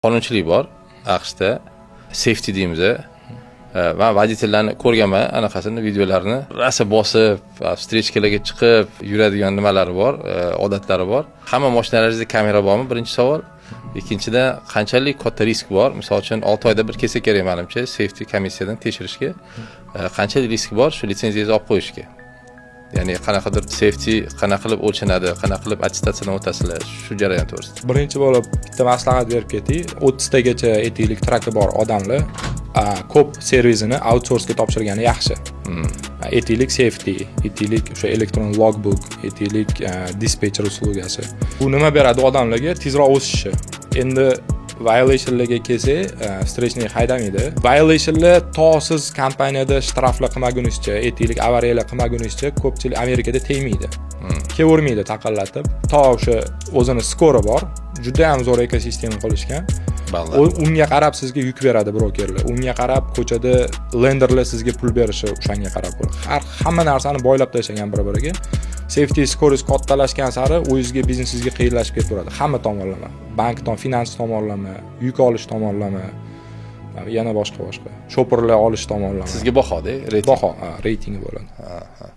Qonunchilik bor AQShda, safety deymiz. Man водитель larni ko'rganman, anaqasini, videolarini, rosa bosib, встречка larga chiqib yuradigan nimalari bor, odatlari bor. Hamma mashinalaringizda kamera bormi, birinchi savol. Ikkinchidan, qanchalik katta risk bor? Misol uchun, 6 oyda bir kelsa kerak, manimcha, safety komissiyadan tekshirishga. Qanchalik risk bor shu litsenziyangizni olib qo'yishga? Ya'ni qanaqadir safety qanaqa qilib o'lchanadi, qanaqa qilib attestatsiyadan o'tasizlar, shu jarayon to'g'risida. Birinchi bo'lib bitta maslahat berib ketay. 30 tagacha, aytaylik, truck i bor odamlar ko'p servisini outsource ga topshirgani yaxshi. Aytaylik, safety, aytaylik, o'sha elektron logbook, aytaylik, dispetcher услуга si. Bu nima beradi odamlarga? Tezroq o'sishi. Endi violationlarga kelsak, встречный haydamaydi. Violationlar to siz kompaniyada shtraflar qilmagunizcha, aytaylik, avariyalar qilmagunizcha, ko'pchilik Amerikada tegmaydi, kelavermaydi taqillatib. To o'sha o'zini score i bor, judayam zo'r ekosistema qilishgan. Ballar. Unga qarab sizga yuk beradi brokerlar, unga qarab ko'chada lenderlar sizga pul berishi o'shanga qarab bo'ladi. Hamma narsani boylab tashlagan bir biriga. Safety score kattalashgan sari o'zizga, biznesingizga qiyinlashib ketaveradi hamma tomonlama: bank tom finans tomonlama, yuk olish tomonlama, yana boshqa boshqa, shopirlar olish tomonlama. Sizga bahoda, reyting. Baho, ha, reytingi bo'ladi. Ha.